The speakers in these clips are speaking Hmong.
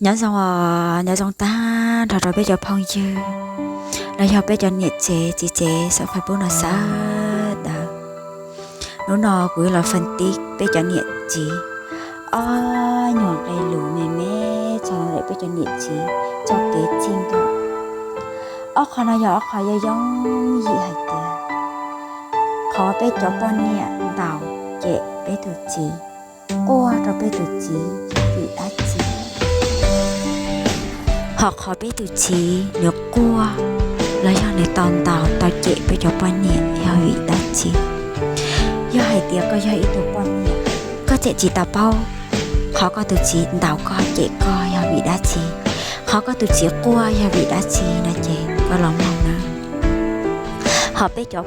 Nyob zoo, nyob zoo tag nrho rau peb cov phooj ywg los yog peb cov niam tsev txiv tsev saum Facebook no sawv daws. Hnub no kuv yuav los faj tib peb cov niam txiv ob nyuag nqe lus me me txog peb cov niam txiv txoj kev txij nkawm. Ob qho no yog ob qho yooj yooj yim hais tias qhov peb cov poj niam ntaus cem peb tus txiv, quaj rau peb tus txiv yog vim dab tsi. Ho qhov peb tus txiv nws quaj los yog nws tau ntaus tau cem peb cov poj niam yog vim dab tsi. Yog hais tias koj yog ib tug poj niam, koj tseem tsis tau paub qhov koj tus txiv ntaus koj cem koj yog vim dab tsi, qhov koj tus txiv quaj yog vim dab tsi no ces koj los mloog na. Ho peb cov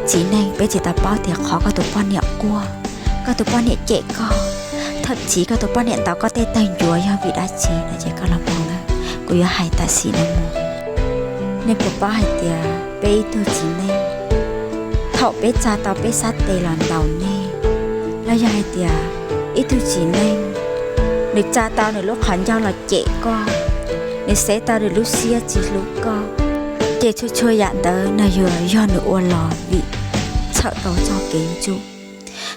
txiv neej peb tsis tau paub tias qhov koj tus poj niam quaj, koj tus poj niam cem koj, thậm chí koj tus poj niam ntaus koj tej tawg ncuav yog vim dab tsi no ces koj los mloog na. Kuv yuav hais tam sim no mus. Nej puas paub hais tias peb ib tug txiv neej, thaum peb tsa tau peb sab tes los ntaus nej, los yog hais tias ib tug txiv neej nws tsa tau nws lub qhov ncauj los cem koj, nws xev tau nws lub siab tsis hlub koj, ces txhua txhua yam ntawd no yuav yog nws ua los vim txhawm tau txoj kev ntsuj.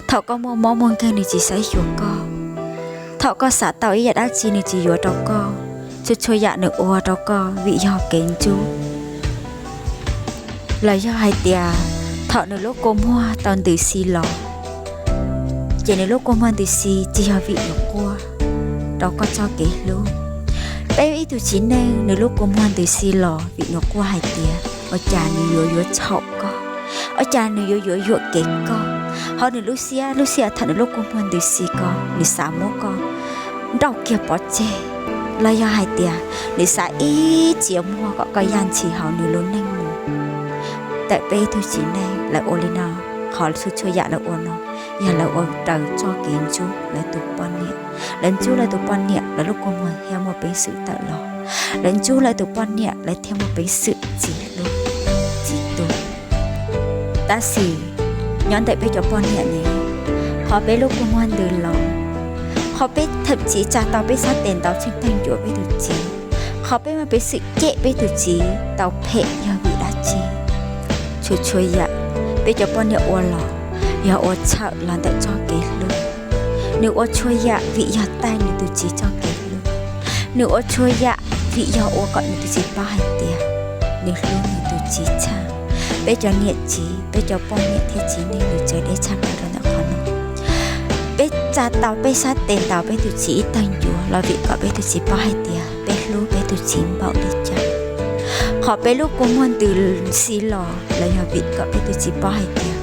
Thaum koj muaj mob muaj nkeeg nws tsis saib xyuas koj, thaum koj xav tau ib yam dab tsi nws tsis yuav rau koj, txhua txhua yam nws ua rau koj vim yog kev ntsuj. Los yog hais tias thaum nws lub kua muag tau ntws xis los, ces nws lub kua muag ntws xis tsis yog vim nws quaj rau koj txoj kev hlub. Peb ib tug txiv neej nws lub kua muag ntws xis los vim nws quaj hais tias ua cas nws yuav yuav txhaum koj, ua cas nws yuav yuav yuam kev koj. Ho nws lub siab, lub sij hawm thaum nws lub kua muag ntws xis ko nws xav muab koj nrauj kiag pov tseg, los yog hais tias nws xav ib txhia muag kom koj yaj ntxhi hauv nws lub neej mus. Ntawm peb ib tug txiv neej lawv ua li no, qhov txhua txhua yam lawv ua no yog lawv ua raws txoj kev ntsuj lawv tus poj niam. Lawv ntsuj lawv tus poj niam lawv lub kua muag thiaj muaj peev xwm tawm los, lawv ntsuj lawv tus poj niam lawv thiaj muaj peev xwm txi hlub txi tu. Tab sis nyob ntawm peb cov poj niam ne, qhov peb lub kua muag ntws los, qhov peb thậm chí tsa tau peb sab tes ntaus txheej tawg ncuav peb tus txiv, qhov peb muaj peev xwm cem peb tus txiv tau phem yog vim dab tsi? Txhua txhua yam peb cov poj niam ua los yog ua txhawm los ntawm txoj kev hlub. Nws ua txhua yam vim yog taij nws tus txiv txoj kev hlub. Nws ua txhua yam vim yog ua kom nws tus txiv paub hais tias nws hlub nws tus txiv tshaj. Peb cov niam txiv, peb cov poj niam thiab txiv neej nws txawv deb tshaj plaws rau ntawm qhov no. Peb tsa tau peb sab tes ntaus peb tus txiv ib tag ncuav los vim kom peb tus txiv paub hais tias peb hlub peb tus txiv npaum li cas. Qhov peb lub kua muag ntws xis los los yog vim kom peb tus txiv paub hais tias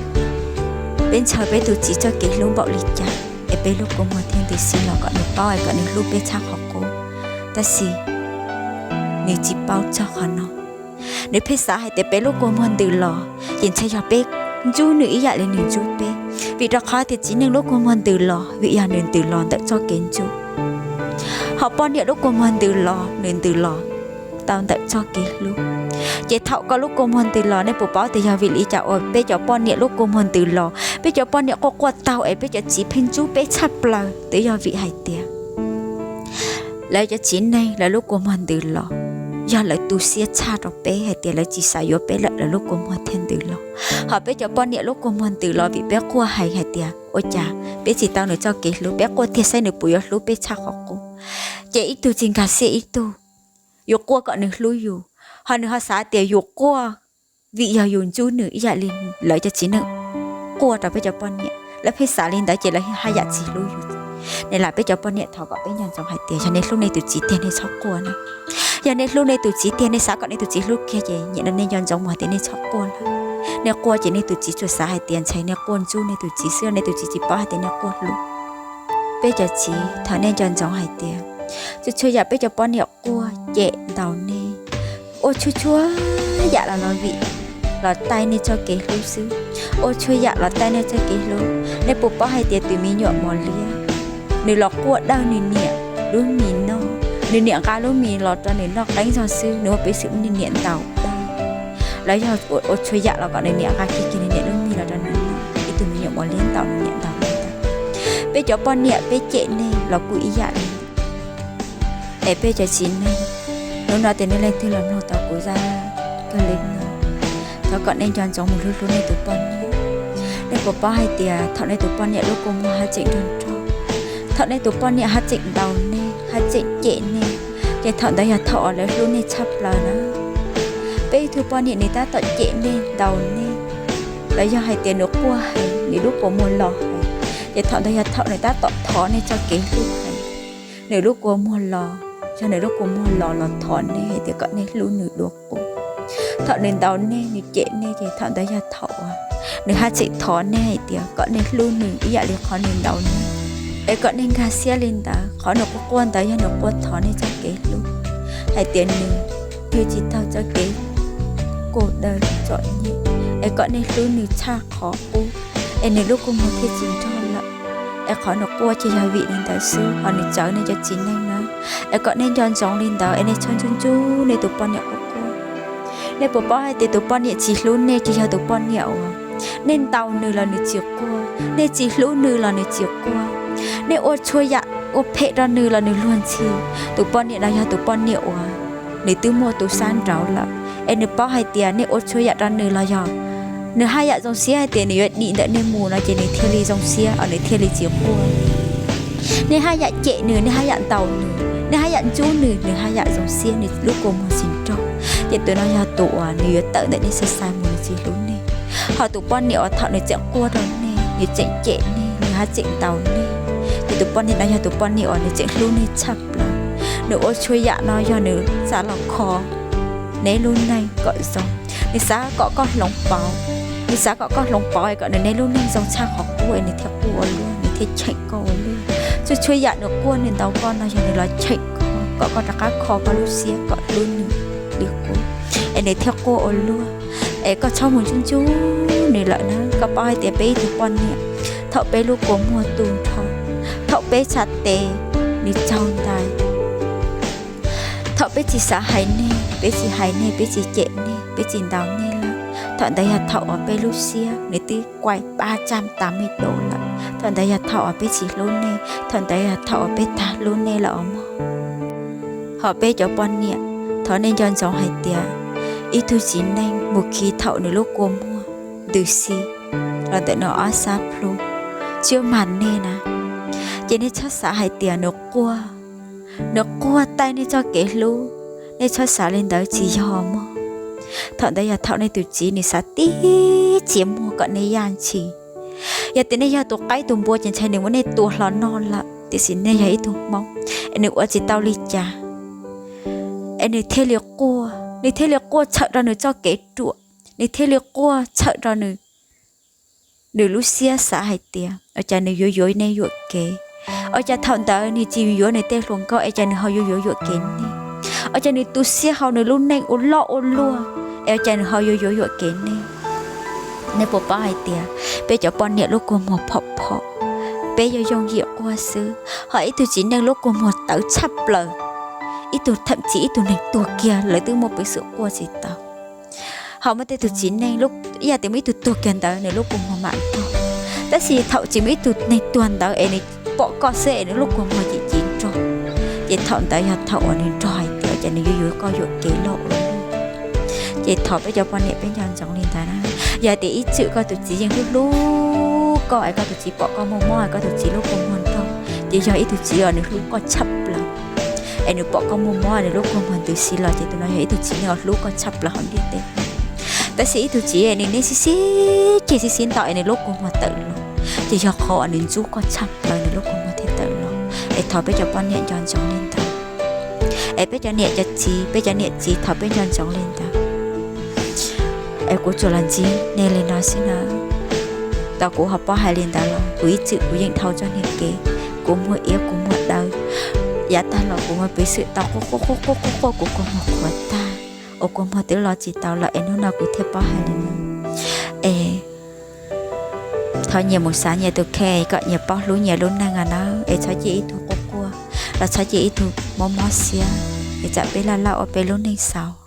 peb ntshaw peb tus txiv txoj kev hlub npaum li cas, es peb lub kua muag thiaj ntws xis los kom nws paub es kom nws hlub peb tshaj qhov qub. Tab sis nws tsis paub txog qhov no. Nws pheej xav hais tias peb lub kua muag ntws los ces ntshe yog peb ntsuj nws ib yam li nws ntsuj peb, vim rau qhov tias txiv neej lub kua muag ntws los vim yog nws ntws los ntawm txoj kev ntsuj. Ho poj niam lub kua muag ntws los nws ntws los tau ntawm txoj kev hlub. Ces thaum koj lub kua muag ntws los, nej puas paub tias yog vim li cas uas peb cov poj niam lub kua muag ntws los? Peb cov poj niam quaj quaj taug es peb cov txiv pheej ntsuj peb tshaj plaws twb yog vim hais tias lawv cov txiv neej lawv lub kua muag ntws los, yog lawv tu siab tshaj rau peb hais tias lawv tsis xav yuav peb lawm lawv lub kua muag thiaj ntws los. Ho peb cov poj niam lub kua muag ntws los vim peb quaj heev hais tias ua cas peb tsis tau nws txoj kev hlub, peb quaj tiag saib nws puas yuav hlub peb tshaj qhov qub. Ces ib tug tsis nkag siab ib tug, yus quaj kom nws hlub yus, ho nws ho xav tias yus quaj vim yog yus ntsuj nws ib yam li lawv cov txiv neej quaj rau peb cov poj niam. Lawv pheej xav li ntawd ces lawv haj yam tsis hlub yus. Nej lam peb cov poj niam thov kom peb nco ntsoov hais tias yog nej hlub nej tus txiv tiag nej txhob quaj na. Yog nej hlub nej tus txiv tiag, nej xav kom nej tus txiv hlub kiag ces nim no nej nco ntsoov mus hais tias nej txhob quaj lawm. Nej quaj ces nej tus txiv tsuas xav hais tias ntshe nej quaj ntsuj nej tus txiv xwb, nej tus txiv tsis paub hais tias nej quaj hlub. Peb cov txiv thov nej nco ntsoov hais tias txhua txhua yam peb cov poj niam quaj cem ntaus nej, ua txhua txhua yam los los vim los taij nej txoj kev hlub xwb. Ua txhua yam los taij nej txoj kev hlub. Nej puas paub hais tias tus me nyuam mos liab, nws los quaj dawb nws niam lub mis noj, nws niam nqa lub mis los rau nws noj qeeb zog xwb, nws muaj peev xwm muab nws niam ntaus dawb. Los yog ua txhua yam los kom nws niam nqa kiag kiag nws niam lub mis los rau nws noj. Ib tug me nyuam mos liab ntaus nws niam ntaus li ntawd. Peb cov poj niam peb cem nej los kuj ib yam li. Es peb cov txiv neej, hnub no tias nej leej twg los mloog tau kuv zaj kawg li no, thov kom nej nco ntsoov mus hlub hlub nej tus poj niam. Nej puas paub hais tias thaum nej tus poj niam lub kua muag haj tseem nrog nrog, thaum nej tus poj niam haj tseem ntaus nej, haj tseem cem nej, ces thaum ntawd yog thaum uas lawv hlub nej tshaj plaws na. Peb ib tug poj niam nws tab tom cem nej, ntaus nej, los yog hais tias nws quaj heev, nws lub kua muag los heev, ces thaum ntawd yog thaum nws tab tom thov nej txoj kev hlub heev. Nws lub kua muag los, yog nws lub kua muag los los thov nej hais tias kom nej hlub nws dua qub. Thaum nws ntaus nej, nws cem nej, ces thaum ntawd yog thaum uas nws haj tseem thov nej hais tias kom nej hlub nws ib yam li qhov nws ntaus nej. Es kom nej nkag siab li ntawd, qhov nws quaj quaj ntawd yog nws quaj thov nej txoj kev hlub, hais tias nws twb tsis taug txoj kev kua daw txom nyem, es kom nej hlub nws tshaj qhov qub, es nws lub kua muag thiaj tsis nrog lawm. Es qhov nws quaj ces yog vim li ntawd xwb, ho nws txawv nej cov txiv neej na. Es kom nej nco ntsoov li ntawd, es nej txhob ntsub ntsub nej tus poj niam quaj quaj. Nej puas paub hais tias tus poj niam tsis hlub nej ces yog tus poj niam uas nej ntaus nws los nws tsis quaj, nej tsis hlub nws los nws tsis quaj, nej ua txhua yam ua phem rau nws los nws luag ntxhi. Tus poj niam no yog tus poj niam uas nws twb muaj tus sab nraud lawm, es nws paub hais tias nej ua txhua yam rau nws los yog nws haj yam zoo siab hais tias nws yuav dim ntawm nej mus no ces nws thiaj li zoo siab os, nws thiaj li tsis quaj. Nej haj yam cem nws, nej haj yam ntaus nws, nej haj yam ntsub nws, nws haj yam zoo siab, nws lub kua muag tsis nrog. Ces tus no yog tus uas nws yuav tawm ntawm nej xai xai mus, nws tsis hlub nej. Ho tus poj niam uas thaum nws tseem quaj rau nej, nws tseem cem nej, nws haj tseem ntaus nej, ces tus poj niam no yog tus poj niam uas nws tseem hlub nej tshaj plaws. Nws ua txhua yam no yog nws xav los kho nej lub neej kom zoo. Nws xav kom koj hloov pauv, nws xav kom koj hloov pauv es kom nws nej lub neej zoo tshaj qhov qub es nws thiaj quaj ua luaj, nws thiaj cheem koj ua luaj. Txhua txhua yam nws quaj nws ntaus koj no yog nws los cheem koj, kom koj rov qab kho koj lub siab kom hlub nws li qub, es nws thiaj quaj ua luaj. Es koj txhob mus ntsub ntsub nws lawm na. Koj paub hais tias peb ib tug poj niam, thaum peb lub kua muag tu nrho, thaum peb txhais tes nws tsaug ntais, thaum peb tsis xav hais nej, peb tsis hais nej, peb tsis cem nej, peb tsis ntaus nej lawm, thaum ntawd yog thaum uas peb lub siab nws twb quaj pab tsaj tas me dua lawm. Thaum ntawd yog thaum uas peb tsis hlub nej, thaum ntawd yog thaum uas peb tag hlub nej lawm os mog. Ho peb cov poj niam, thov nej nco ntsoov hais tias ib tug txiv neej mus khi thaum nws lub kua muag ntws si los ntawm nws ob sab plhu, tsis yuav mag nej na, ces nej txhob xav hais tias nws quaj, nws quaj taij nej txoj kev hlub. Nej txhob xav li ntawd, tsis yog mog. Thaum ntawd yog thaum nej tus txiv nws xav tib txiav muag kom nej yaj ntshis. Yog tias nej yog tus qaib tus npua ces ntshai nws muab nej tua hlo noj lawm, tiam sis nej yog ib tug Hmoob es nws ua tsis tau li cas, es nws thiaj li quaj, nws thiaj li quaj txhawm rau nws txoj kev ruam, nws thiaj li quaj txhawm rau nws lub siab xav hais tias ua cas nws yuav yuav nej yuam kev, ua cas thaum ntawd nws tsis yuav nws tej hluas nkauj es cas nws ho yuav yuav yuam kev nej, ua cas nws tu siab hauv nws lub neej ua loj ua luaj, es ua cas nws ho yuav yuav yuam kev nej. Nej puas paub hais tias peb cov poj niam lub kua muag phom phom, peb yuav yooj yim quaj xwb, ho ib tug txiv neej lub kua muag tawv tshaj plaws, ib tug thậm chí ib tug neeg tuag kiag lawv twb muaj peev xwm quaj tsis tau. Ho muaj tej tug txiv neej ib yam tias muaj ib tug tuag kiag ntawd nws lub kua muag mam nrog, tab sis thaum tsis muaj ib tug neeg tuag ntawd es nws pom koj xwb es nws lub kua muag cim civ nrog, ces thaum ntawd yog thaum uas nws nrog hais tias cas nws yuav yuav koj yuam kev loj ua luaj. Ces thov peb cov poj niam peb nco ntsoov li ntawd na. Yog tias ib txwm koj tus txiv yeej hlub hlub koj es koj tus txiv pom koj muaj mob es koj tus txiv lub kua muag nrog, ces yog ib tug txiv uas nws hlub koj tshaj plaws, es nws pom koj muaj mob nws lub kua muag ntws si los ces tus no yog ib tug txiv neej uas hlub koj tshaj plaws hauv ntiaj teb. Tab sis ib tug txiv nws niaj sib sib ceg sib sib ntaus es nws lub kua muag tawm los, ces yog qhov uas nws ntxub koj tshaj plaws nws lub kua muag thiaj tawm los. Es thov peb cov poj niam nco ntsoov li ntawd. Es peb cov niam cov txiv, peb cov niam txiv thov peb nco ntsoov li ntawd. Es kuv tsuas los ntsib nej li no xwb na. Tau kuv ho paub hais li ntawd los kuv ib txwm kuv yeej dhau txoj niag kev, kuv muag iab kuv muag daw, yav tag los kuv muaj peev xwm tau quaj quaj quaj quaj quaj quaj kuv kua muag qhuav tag, ua kua muag twb los tsis tau lawm es hnub no kuv thiaj paub hais li no. Es thov nyias mus xav nyias tus kheej kom nyias paub hlub nyias lub neej os nawb, es txhob cia ib tug quaj quaj los txhob cia ib tug mob mob siab, es tsam peb laj laj ua peb lub neej xaus.